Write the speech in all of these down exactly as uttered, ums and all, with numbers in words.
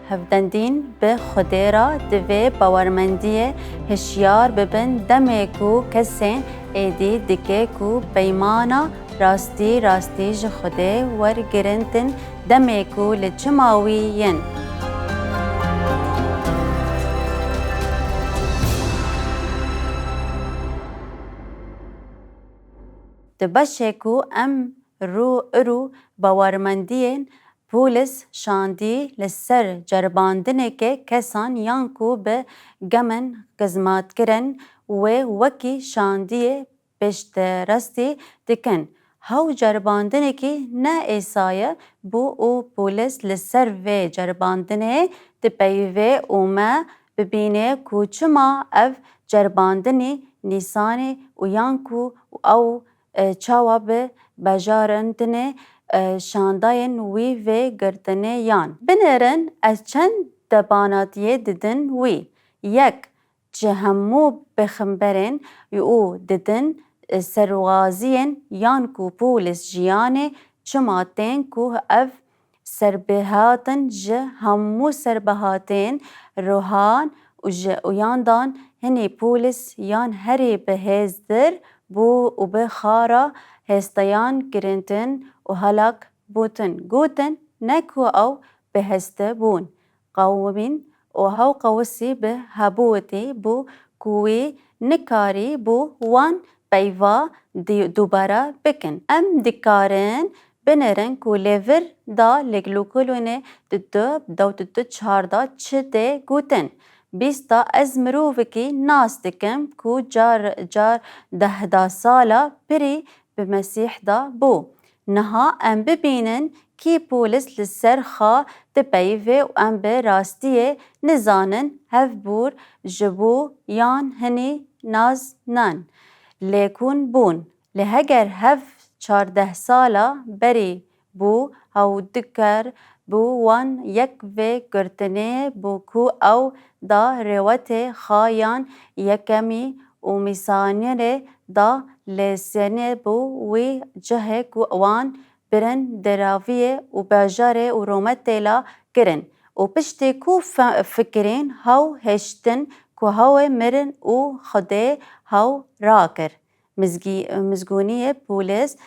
Hevdendîn bi Xwedê re divê bawermendiyê hişyar bibin demê ku kesên êdî dike ku peymana rastî rastî ji Xwedê wergirintin demê ku li çima wî yên. Di beşê ku em rû ir û bawermendiyên Pûlis şandî li ser ceribandineke kesan yan ku bi gemin xizmat kirin wê wekî şandiyê piştrastî dikin. Hew ceribandinekî ne êsa ye bû û Pûlis li ser vê ceribandinê dipeyive û me bibîne ku çima ev ceribandinî nîsanî û yan ku ew e, çawa bi bajarandinê, e, şandayên wî vê girtinê yan. Binêrin ez çend debanatiyê didin wî. Yek, ji hemû pêxemberên û didin, e, serwaziyên yan ku Pûlis jiyanê çima tên ku ev serbihatin ji hemû serbihatên rohan û ji uyandan hinî Pûlis yan herî bi hêztir bû û bi xara hêstayan girêntin û helak bûtin. Gotin, ne ku ew bi hêste bûn, qewimîn û hew qewsî bi hebûtî bû ku wî nikarî bû wan peyva di-, dubare bikin. Em dikarin binêrin ku li vir da li Luka Lûnê di du, dewt du çar da çi tê gotin. Bîst da ez mirovekî nas dikim ku car, car deh da sala pirî bi Mesîh da bû. Niha em bibînin kî Pûlis li ser xwe dipeyive û em bi rastiyê nizanin hev bûr ji bo yan hinî nas nan lêkûn bûn. Lê heger hev çardeh sala berî bû, hew dikar bû wan yek vê girtinê bû ku ew da rêwetê xwe yan yekemî û mîsaniyê da lê sênê bû wî cihê ku wan birin deraviyê û bajarê û Rome têla kirin. Û piştî ku fe-, fikirên hew hiştin ku hew ê mirin û Xwedê hew rakir. Mizgî-, mizgûniyê Pûlis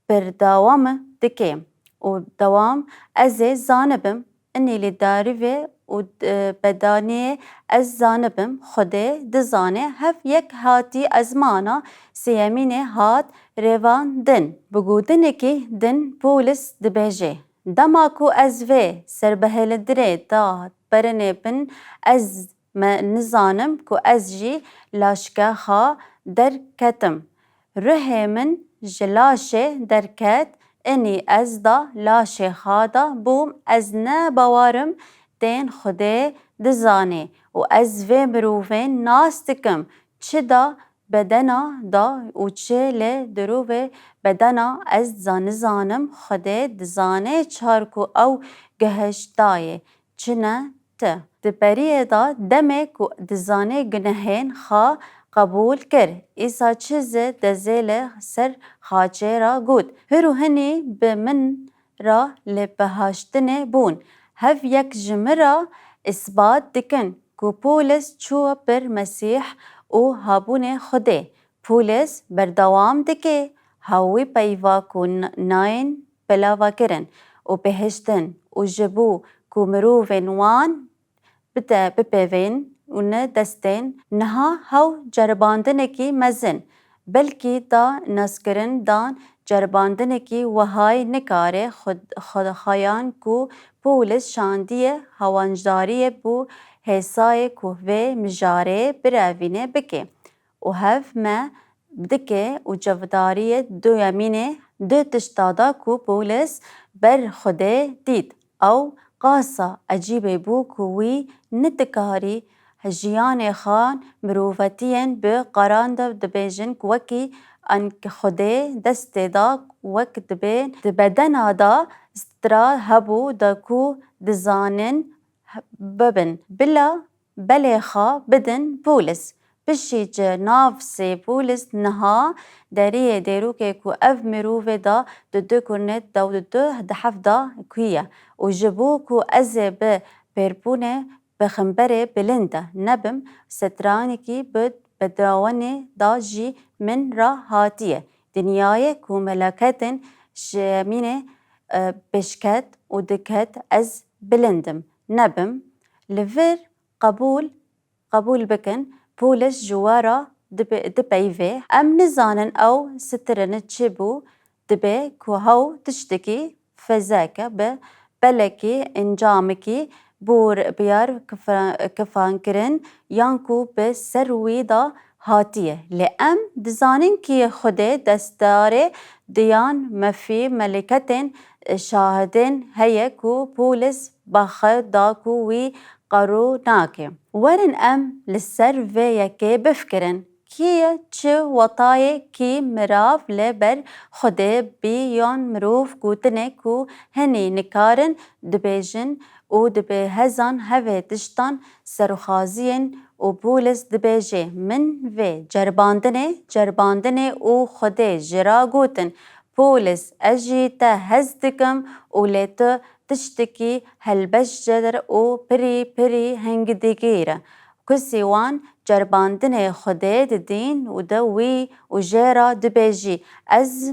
berdewam dike û dewam, ez ê zanibim, inî li darî ve û, e, bedaniyê ez zanibim, Xwedê dizane, hev yek hatî ezmana sêyemînê hat rêvandin. Bi gotinekî din Pûlis dibêje, dema ku ez vê serbihêlindinê da berinê bin, ez me nizanim ku ez jî laşke xwe derketim. Ruhê min ji laşê derket, inî ez da laşê xwe de bûm, ez ne bawerim tên Xwedê dizane û ez vê mirovên nas dikim, çi da bedena da û çi lê dirovê bedena ez za-, nizanim, Xwedê dizane çar ku ew gihiştayê çi ne ti. Di periyê de demê ku dizane gunehên xwe qebûl kir, Îsa çi zi dezê li ser xaçê re got, hir û hinî bi min re li bihaştinê bûn. Hev yek ji min re îsbat dikin ku Pûlis çû pir Mesîh û habûnê Xwedê. Pûlis berdewam dike, hewî peyva ku n-, nayên bilava kirin û bihiştin û ji bo ku mirovên wan bide bipevên û ne destên niha hew ceribandinekî mezin, belkî da naskirin dan ceribandinekî wehayî nikare xwe-, xwe-, xweyan ku Pûlis şandiye hewancdariyê bo hêsayê ku vê mijarê birevîne bike. Û hev me dike û cevdariyê duyemînê di tişta da ku Pûlis ber Xwedê dît. Ew qasa ecîbê bû ku wî nedikarî jiyanê xan mirovetiyên bi qaran de dibêjin ku wekî ank Xwedê destê da wek dibên di bedena da stra hebû da ku dizanin bibin. Bila belê xwe bidin Pûlis. Pişî ji nav sê Pûlis niha deriyê dêrokê ku ev mirovê da di du kurnet dew di du di heft da kuye û ji bo ku ez ê bi Pêrbûne bi ximberê bilind de nebim, stranikî bi bedewenê da jî min ra hatiye. Dinyayê ku meleketên şemînê, e, pêşket û diket ez bilind im, nebim. Li vir qebûl, qebûl bikin, Pûlis ji we re dibe-, dipeyivê. Em nizanin ew sitirin çi bû, dibe ku hew tiştekî fezeke bi belekî encamekî bûr biyar kifa-, kifankirin yan ku bi ser wî de hatiye. Lê em dizanin kî Xwedê destdarê diyan mefî meleketên şahidên heye ku Pûlis baxew da ku wî qerû nake. Werin em li ser vê yekê bifikirin. Kî ye çi wetayê kî mirav li ber Xwedê bî yan mirov gotinê ku hinî nikarin dibêjin û dibe hezan hevê tiştan serxwaziyên û Pûlis dibêje, min vê ceribandinê, ceribandinê û Xwedê ji ra gotin, Pûlis, ez jî te hez dikim û lê tu tiştekî helbestcir û pirî pirî hingdîgîr e. Ku sîwan ceribandinê Xwedê didîn û di wî û jê re dibêjî, ez,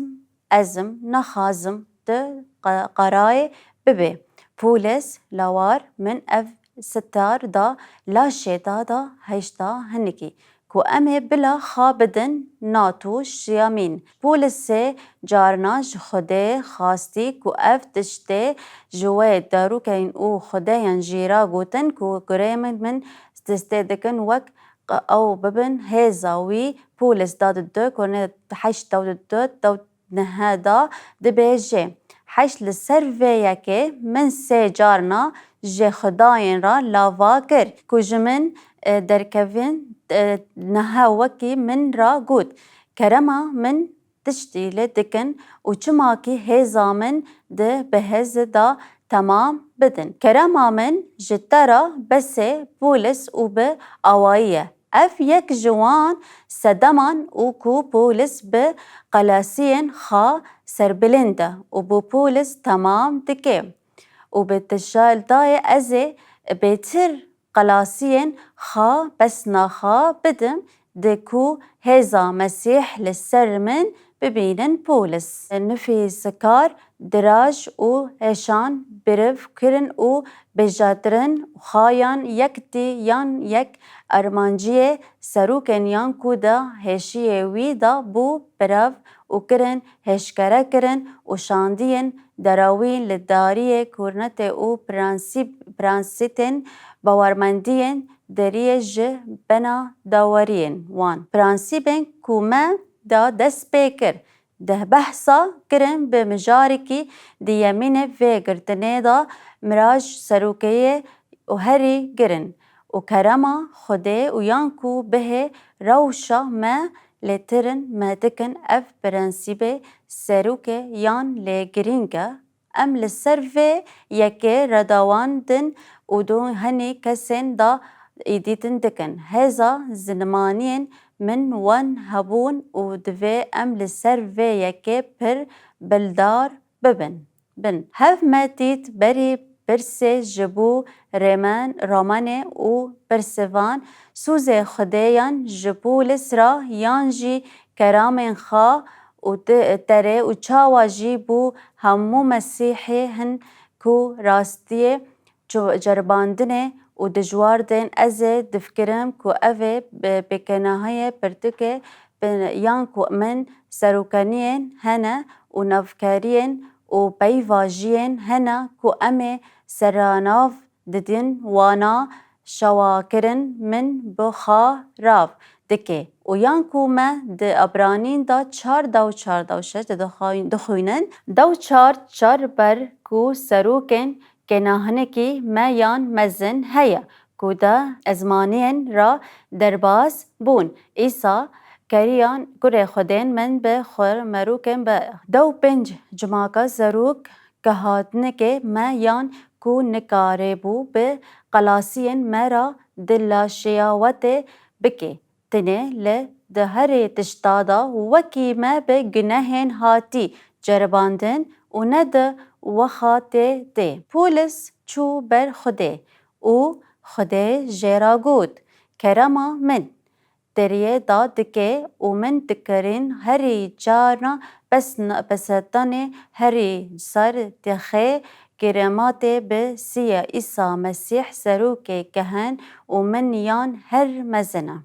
ez im, naxwazim tu qe-, qerayê bibê. Pûlis, lawar, min ev sitar da laşê da da heşta hinikî. Ku em ê bila xwe bidin na tu şiyamîn. Pûlisê carna ji Xwedê xwastî ku ev tiştê ji wê darûkên û Xwedeyên jî ra gotin ku gurê min, min destê dikin wek ew bibin hêza wî. Pûlis da di du, ku ne heşt da di du, da nihe da dibêje, heşt li ser vê yekê min sê carna ji xwedayên re lava kir ku ji min, e, derkevin, e, nihe wekî min re got, kerema min tiştî lê dikin û çimakî hêza min di bi hêz de temam bidin. Kerema min ji te re besê Pûlis û bi awayî ye. Ev yek ji wan sedeman û ku Pûlis bi qelasiyên xwe serbilind e û bi Pûlis temam dike û bi tişaldayê ez ê bêtir qelasiyên xwe besna xwe bidim, di ku hêza Mesîh li ser min bibînin Pûlis. Nifîskar diraj û hêşan biriv kirin û bêjatirin xayan yek tî yan yek armanciyê serokên yan ku da hêşiyê wî da bû birav û kirin hêşkere kirin û şandiyên derawî li dariyê kurnetê û prensîp-, prensîtên bawermendiyên deriyê ji bena daweriyên wan. Prensîbên ku me da dest pê kir, deh behsa kirin bi mijarekî di yemînê vê girtinê de miraj serokeyê û herî girin û kerema Xwedê û yan ku bihê rewşa me lê tirin me dikin ev prensîbê serokê yan lê girîng e. Em li ser vê yekê redawandin û du henî kesên da îdîtin dikin. Hêza zinimaniyên min wan hebûn û divê em li ser vê yekê pir bildar bibin. Bin. Hev me dît berî pirsê ji bo rêmen, romanê û pirsivan, sûzê Xwedê yan ji Pûlis ra yan jî keramên xwe û te-, terê û çawa jî bû hemû Mesîhê hin ku rastiyê çu-, ceribandinê û dijwar tên, ez ê difikirim ku ev ê bi-, pêkenahiyê pirtûkê bi-, yan ku min serokeniyên hene û navkeriyên û peyvajiyên hene ku em ê seranav didin wana şewakirin min bi xwe rav dike û yan ku me di Ebranîn de çar dew çar dew şeş de dixwî-, dixwînin, dew çar çar ber ku serokên kênahinekî me yan mezin heye ku di ezmaniyên re derbas bûn. Îsa keriyan kurê Xwedên min bi xwe merokên bi dew pênc cimaka zerok ke hatinekê me yan ku nikaribû bi qelasiyên me re di laşeya wetê bike. Tenê li di herê tişta de wekî me bi gunehên hatî ceribandin û ne di wexatê tê. Pûlis çû ber Xwedê û Xwedê jê re got, Kerema min deriyê da dike û min dikirin herî carna pes-, pesetanê herî ser dixê kirematê bi siyê Îsa Mesîh serokê kehen û min yan her mezin e.